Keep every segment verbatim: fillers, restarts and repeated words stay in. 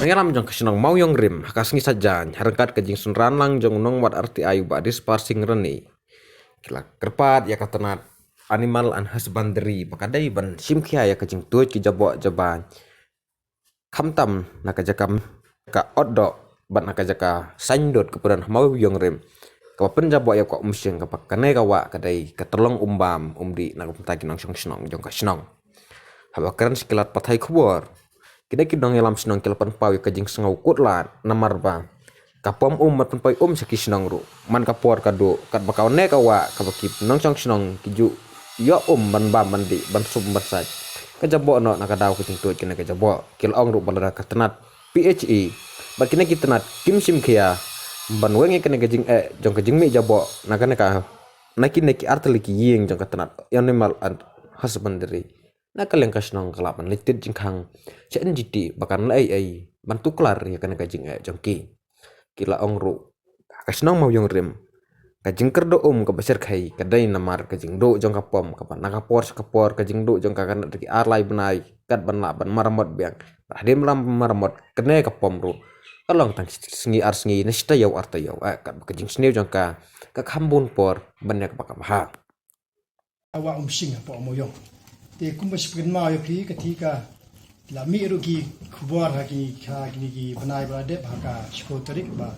Nongïalam jong ka shnong Mawïong Rim ha ka sngi Saitjaiñ, ha ryngkat ka jingsynran lang jong u nongwad R T I u Bah Dispar Singh Rani, ki la kyrpad ïa ka tnat Animal and Husbandry ba ka dei ban shim khia ïa ka jingtuid ki jaboh jabañ, khamtam na ka jaka ka Otdoh bad na ka jaka Saindut kaba don ha Mawïong Rim, kaba pynjaboh ïa ka Umshing, kaba kane ka wah ka dei ka tyllong umbam umdih na ka bynta ki nongshong shnong jong ka shnong. Haba kren sha ki lad pathai khubor, kine ki nongïalam shnong ki la pynpaw ïa ka jingsngew kut lad namar ba ka pom um bad pynpoi um sha ki shnong ruh man ka por ka duh, katba kane ka wah kaba ki nongshong shnong ki ju ïoh um ban bam ban dih, ban sum ban sait, ka jaboh noh na ka daw ka jingtuid kane ka jaboh. Ki la ong ruh ba lada ka tnat P H E bad kine ki tnat kim shim khia ban weng ïa kane ka jingeh jong ka jingmih jaboh na kane ka, na kine ki artylli ki ïing jong ka tnat Animal and Husbandry, na ka liang ka shnong ka lah ban leit tied jingkhang sha N G T ba kan leh ei ei ban tuklar ïa kane ka jingeh jong ki. Ki la ong ruh, ka shnong Mawïong Rim, ka jingkyrduh um kaba shyrkhei ka dei namar ka jingduh jong ka pom, kaba na ka por sha ka por ka jingduh jong ka kan da ki ar lai bnai kat ban lah ban maramot biang. Bad hadien ba la maramot, kane ka pom ruh ka long tang sngi ar sngi ne shi taïew ar taïew, eh, katba ka jingsniew jong ka ka kham bun por ban ïa kaba ka bha. Ka wah Umshing hapoh Mawïong. Te kumba shu pynkynmaw ïa phi, ka thik ka la mih ruh ki khubor ha kine, ha kine ki bnai ba la dep, ha ka shiphew tarik ba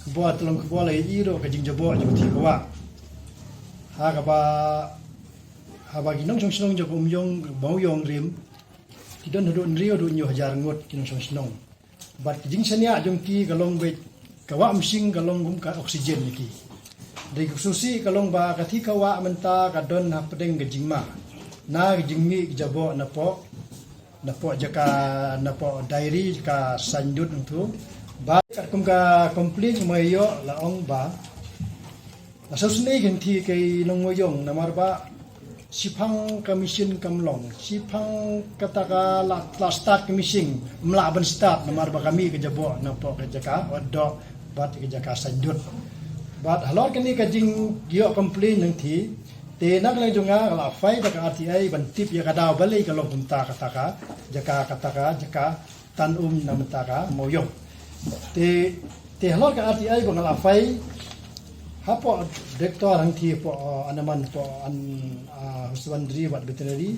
khubor, tyllong khubor la ïohi ruh ka jingjaboh jong ka thik ka wah. Ha kaba, haba ki nongshong shnong jong ka Umïong, Mawïong Rim, ki don haduh hynriew haduh hynñiew hajar ngut ki nongshong shnong. Bad ka jingshaniah jong ki ka long beit, ka wah Umshing ka long kum ka oxygen ïa ki. Dei ka ksusi ka long ba ka thik ka wah mynta ka don hapdeng ka jingma na ka jingmih ka jaboh napoh, napoh jaka, napoh Dairi, jaka Saindut nangtu. Bad katkum ka complaint ma ïoh la ong ba la sngewsynei ka hynthi ka i nong Mawïong namar ba shiphang ka machine kam long, shiphang kata ka la, la start ka machine, ym lah ban start namar ba ka mih ka jaboh napoh ka jaka Otdoh bad ka jaka Saindut. Bad halor kane ka jingïoh complaint na ka hynthi, te na ka liang jong nga nga la phai da ka R T I ban tip ïa ka daw balei ka long kumta kata ka jaka, kata ka jaka tan um na mynta ka Mawïong. Te, te halor ka R T I ba nga la phai hapoh director hangthie hapoh, uh, Animal, hapoh an, uh, Husbandry bad Veterinary.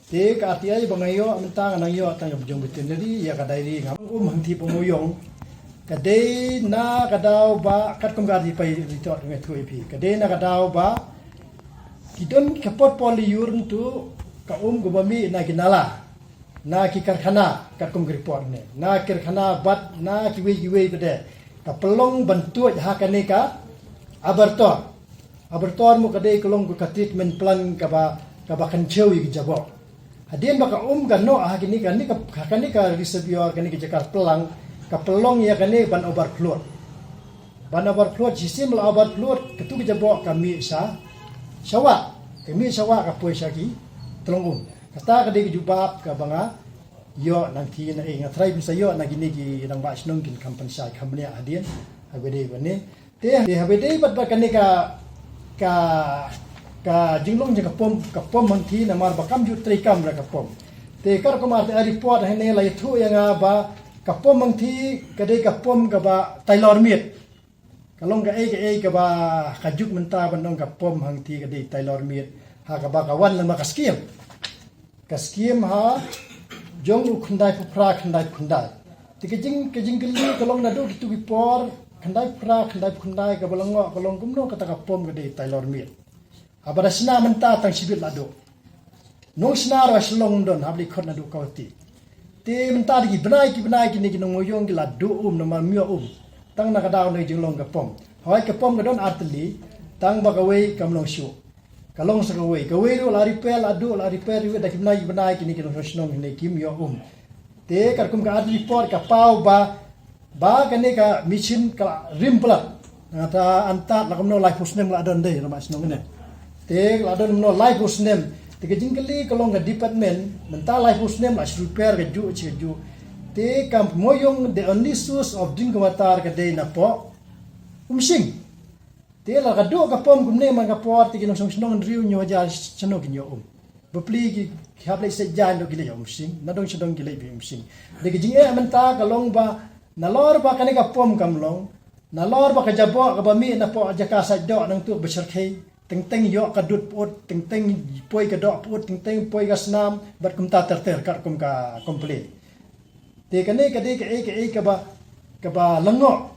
Te ka R T I ba nga ïoh mynta nga nang ïoh tang jong Veterinary ïa ka Dairi, nga um hangthie hapoh Mawïong. Ka dei na ka daw ba katkum ka R T I pyrthei nga ïathuh ïa phi, ka dei na ka daw ba ki don ka por por lyiur nangtu, ka um kaba mih na ki nala, na ki karkhana, katkum ka report ne, na karkhana bad na kiwei kiwei pat de, ka pynlong ban tuid ha kane ka abattoir. Abattoir mo ka dei ka long ka treatment plant kaba, kaba kynchew ïa ki jaboh. Hadien ba ka um ka noh ha kane ka, kane ka, ha kane ka reservoir, kane ka jaka pynlang, ka pynlong ïa kane ban overflow. Ban overflow, shisien la overflow, katu ka jaboh ka mih sha, sha wah, ka mih sha wah ka poi sha ki tyllong um. Kata ka dei ka jubab kaba nga ïoh na ka hynthi, na, eh, nga tharai phin sa ïoh na kine ki rangbah shnong kin kham pynshai kham bniah hadien, haba dei bad ne. Te, te haba dei bad, bad kane ka, ka, ka jinglong jong ka pom, ka pom hangthie namar ba kam ju treikam da ka pom. Te katkum ka report hangne la ïathuh ïa nga ba ka pom hangthie ka dei ka pom kaba tailor miet. Ka long kaei kaei kaba ka juk mynta ban ong ka pom hangthie ka dei tailor miet, ha kaba ka wan lem ka scheme. Ka scheme ha jong u khyndai phew phra khyndai phew khyndai. Te ka jing, ka jingkylli ka long naduh kitu ki por khyndai phew phra khyndai phew khyndai kaba la ngoh ka long kumno kata ka pom ka dei tailor miet. Haba da shna mynta tang shibit la duh. Nongshna ruh sha Shillong don, hap leit khot naduh kawei. Te mynta da ki bnai ki bnai kine ki nong Mawïong ki la duh um namar ym ïoh um. Tang na ka daw na ka jinglong ka pom. Hawei ka pom ka don artylli, tang ba kawei kam long shuh. Ka long sa kawei, kawei ruh la repair, la duh, la repair ruh da ki bnai ki bnai kine ki nongshong shnong kine kim ïoh um. Te katkum ka R T I report ka paw ba, ba kane ka machine ka la rim palat. Nga ta antad la kumno laiphew snem la don dei, rangbah shnong kane. Te la don kumno laiphew snem. Te ka jingkylli ka long ka department, mynta laiphew snem la shu repair kajuh shi kajuh. Te ka Mawïong the only source of drinking water ka dei napoh Umshing. Te la ka duh ka pom kumne man ka por te ki nongshong shnong hynriew hynñiew hajar shano kin ïoh um. Bapli ki hap leit sait jaiñ, dok ki leit ha Umsning, na dong sha dong ki leit beit Umsning. Dei ka jingeh mynta ka long ba nalor ba kane ka pom kam long, nalor ba ka jaboh kaba mih napoh jaka sait doh nangtu ba shyrkhei, teng teng ïoh ka dud pyut, teng teng poi ka doh pyut, teng teng poi ka snam, bad kumta ter ter katkum ka complain. Te kane ka dei kaei kaei kaba, kaba lyngngoh.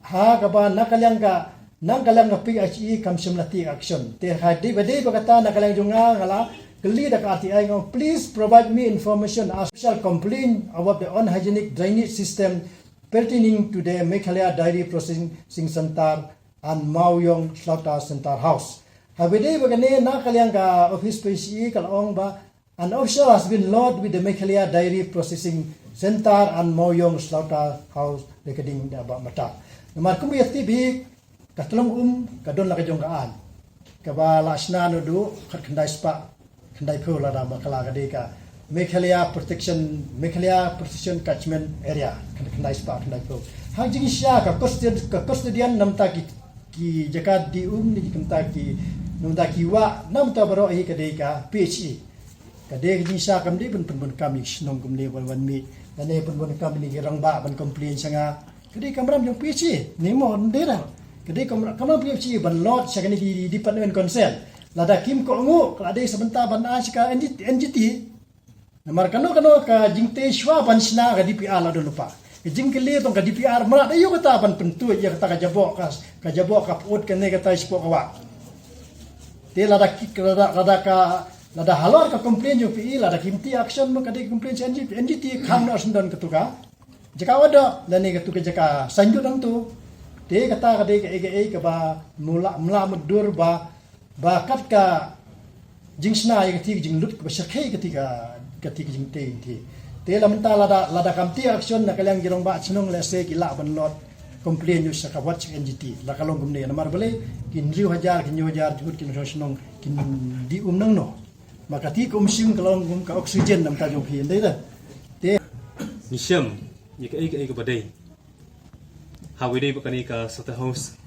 Ha kaba na ka liang ka, na ka liang ka P H E kam shym la take action. Te ha dei ba dei ba kata na ka liang jong nga nga la kylli da ka R T I, nga ong, "Please provide me information as official complaint about the unhygienic drainage system pertaining to the Meghalaya Dairy Processing Centre and Mawiong Slaughter Centre House." Ha ba dei ba kane na ka liang ka office P H E ka la ong ba, "An official has been lodged with the Meghalaya Dairy Processing Centre and Mawiong Slaughter House regarding the above matter." Namar kumba ïa tip hi, ka tlong um ka don la ka jong ka aiñ kaba la shna naduh khatkhyndai spah khyndaiphew, lada ba ka la ka dei ka Meghalaya Protection, Meghalaya Protection Catchment Area, khatkhyndai spah khyndaiphew. Ha jingshisha ka custod-, ka custodian namar ki, ki jaka die um ne ki, namar ki, namar ki wah, namar baroh hi ka dei ka P H E. Ka dei ka jingshisha, kam dei ban pynbun kam ïa ki shnong kumne ban wan mih. Lane pynbun kam ïa ki rangbah ban complain sha nga. Ka dei ka kamram jong P H E. Ne mo, ym dei da. Ka dei ka kamram, kamram P H E ban lodge sha kane ki department concern. Lada kim kohnguh, ka la dei sa bynta ban ai sha ka N G T, N G T. Namar kano kano ka jingtei shuwa ban shna ka D P R la don lypa. Ka jingkylli tang ka D P R mrad, ïa kata ban pyntuid ïa kata ka jaboh ka, ka jaboh ka pyut kane kata shapoh ka wah. Te lada ki, lada, lada ka, lada halor ka complain jong P H E, lada kim take action mo, ka dei complain sha N G T, N G T khang noh shen don katu ka jaka wad doh, lane katu ka jaka saiñdur nangtu. Te kata ka dei kaei kaei kaba mla, mla mutdur ba, ba kat ka jingshna ïa kati ka jinglut kaba shyrkhei kati ka, kati ka jingtei nti. Te la mynta lada, lada kam take action na ka liang ki rangbah shnong, lehse ki lah ban lodge complain ïa sha ka, wat sha N G T, la ka long kumne. Namar balei, ki hynriew hajar, ki hynñiew hajar jingmut ki nongshong shnong kin die um nangno? Ma kati ka Umsning ka long kum ka oxygen namar jong phi, ym dei da. Te ngi shem ïa kaei kaei kaba dei. Ha wei dei ba kane ka slaughter house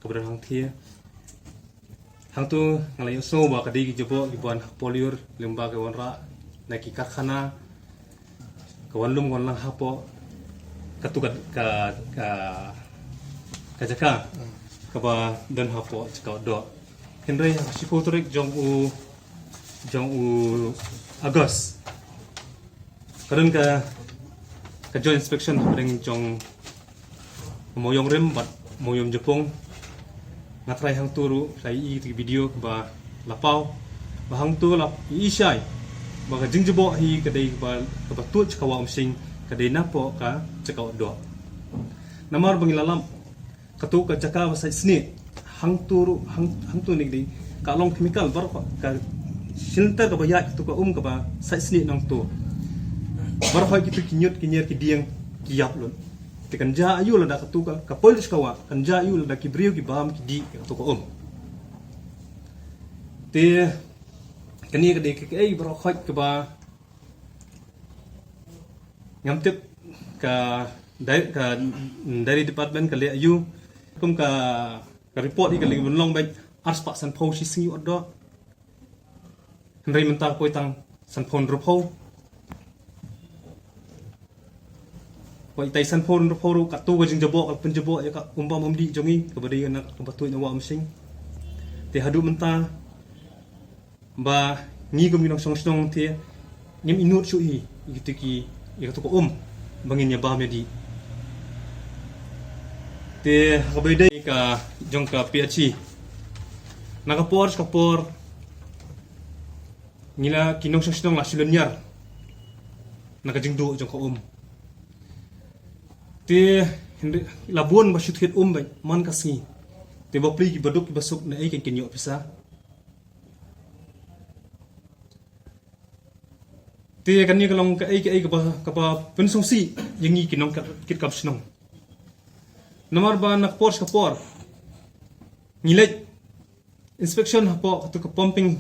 kaba don hangthie. Hangtu nga la ïohsngew ba ka dei ki jaboh kiban ha Polyur lyngba ka wanrah na ki karkhana, ka wan lum wan lang hapoh katu ka, ka, ka, ka jaka kaba don hapoh jaka doh. Hynrei ha ka shiphew tarik jong u, jong u August, ka don ka, ka joint inspection hapdeng jong Mawiong Rim bad Mawiong Japung. Nga trai hangtu ruh, trai i ki video ba la paw. Ba hangtu la i shai ba ka jingjaboh hi ka dei ba, kaba tuid sha ka wah Umsning, ka dei napoh ka jaka doh. Namar ba ngi la lap katu ka jaka ba sait snieh, hangtu ruh, hang, hangtu ne ka dei ka long chemical, baroh ka shilynter kaba ïaid katu ka um kaba sait snieh nangtu. Baroh kitu ki ñiut ki ñier ki dieng ki ïap lut. Te kan jia aiu lada katu ka, ka poi lut sha ka wah, kan jia aiu lada ki briew ki bam ki dih katu ka um. Te kane ka dei kaei baroh kaba ngam tip ka dai-, ka dairy department ka leh aiu. Kum ka, ka report i ka leh ban long beit arspah sanphew shi sngi wad doh. Hynrei mynta poi tang sanphew hynriewphew. Poi tang sanphew hynriewphew ruh katu ka jingjaboh ka pynjaboh ïa ka um bam um dih jong ngi kaba dei na kaba tuid na wah Umsning. Te haduh mynta ba ngi kum ki nongshong shnong te ngim ïehnoh shuh hi ïa katu ki, ïa katu ka um ba ngin ïa bam ïa dih. Te ha kaba ïadei ka jong ka P H E, na ka por sha ka por ngi la, ki nongshong shnong la shu lynñiar na ka jingduh jong ka um. Te hynrei la bun ba shu thied um beit man ka sngi. Te bapli kiba duk kiba suk naei kein kin ïoh pisa. Te kane ka long kaei kaei kaba, kaba pynsngewsih ïa ngi ki nongkit, kit kam shnong. Namar ba na ka por sha ka por ngi leit inspection hapoh katu ka pumping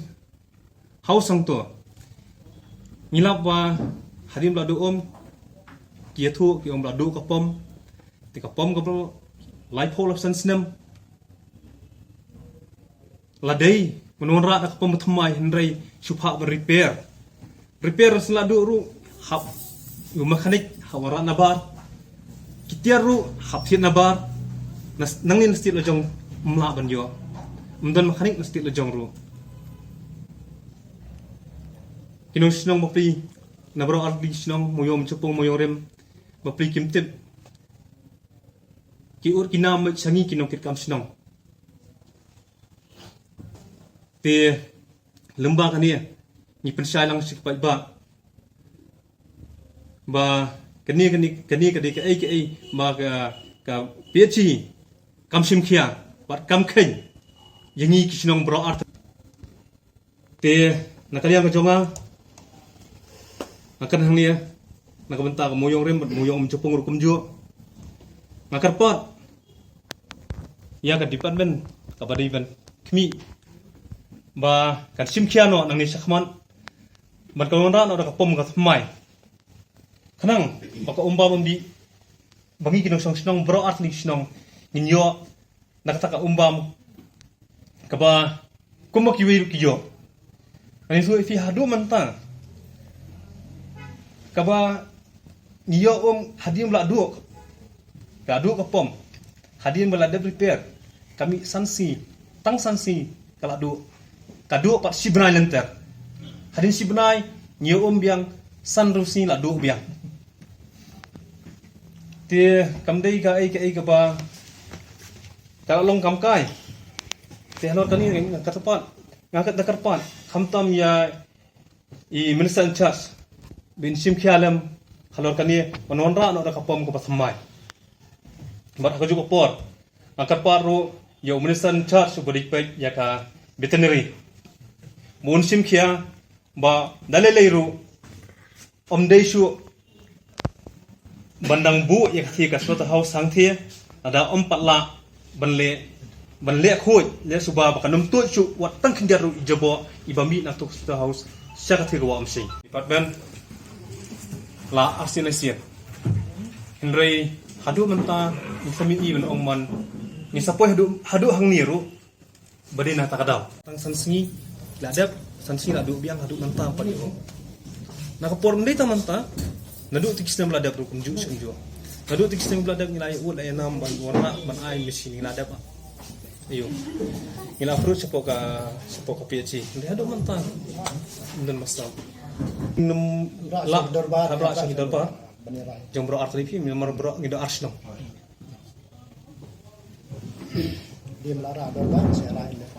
house hangto. Ngi lap ba hadien ba la duh um, ki ïathuh ki ong ba la duh ka pom. Te ka pom kaba laiphew laiphew san snem la dei Mano wanrah da ka pom ba thymmai hynrei shu phah ban repair. Repair sa la duh ruh hap ïa u mechanic hap wanrah nabar. Ki tiar ruh hap thied nabar. Nangne na state la jong ym lah ban ïoh. Ym don mechanic na state la jong ruh. Ki nong shnong bapli na baroh artylli ki shnong, Mawiong Jopung, Mawiong Rim, bapli kim tip. Ki ur ki nam beit sha ngi ki nongkitkam shnong. Te lem bad kane ngi pynshai lang sha ki paidbah ba kane kane kane ka dei kaei kaei ba ka ka PHE kam shim khia bad kam kheiñ ïa ngi ki shnong baroh artylli. Te na ka liang ka jong nga, nga kren hangne na ka bynta ka Mawiong Rim bad Mawiong Jopung ruh kumjuh. Nga kyrpad ïa ka department kaba dei ban khmih ba kan shim khia noh nangne shakhmat ban kan wanrah noh da ka pom ka thymmai. Khnang ba ka um bam um dih ba ngi ki nongshong shnong baroh artylli ki shnong ngin ïoh na kata ka um bam kaba kumba kiwei ruh ki ïoh. Ngan ïathuh ïa phi haduh mynta kaba ngi ïoh um hadien ba la duh, ka duh ka pom, hadien ba la dep repair ka mih san sngi, tang san sngi ka la duh, ka duh pat shi bnai lynter. Hadien shi bnai ngi ïoh um biang, san hynriew sngi la duh biang. Te kam dei kaei kaei kaba ka la long kam kai. Te halor kane nga kyrpad, nga kyrpad khamtam ïa i Minister in charge ba un shim khia lem halor kane ban wanrah noh da ka pom kaba thymmai. Bad ha kajuh ka por nga kyrpad ruh ïa u Minister in charge uba dei peit ïa ka veterinary ba un shim khia ba da lei lei ruh ym dei shuh ban dang buh ïa ka thie ka slaughterhouse hangthie, lada ym pat lah ban leh, ban leh khuid leh suba ba kan ym tuid shuh wat tang khyndiat ruh i jaboh iba mih na ka slaughterhouse sha ka thie ka wah Umsning. Department la arsien arsien. Hynrei haduh mynta ngi sa mih i ban ong man ngi sa poi haduh, haduh hangne ruh ba dei na kata ka daw. Tang san sngi la dep, san sngi la duh biang, haduh mynta pat ïoh. Na ka por ym dei tang mynta, naduh te ki snem ba la dep ruh kumjuh shi kumjuh. Naduh te ki snem ba la dep ngi la ïa ud la ïa nam ban wanrah ban ai machine ngi la dep. Aïu. Ngi la approach shapoh ka, shapoh ka PHE. Ym dei haduh mynta. Ym don masa. Nym lah, lah sha ki dorbar. Jong baroh artylli phi, namar baroh ngi don ar shnong. Dei ym lah rah dorbar, sa rah ïa leh.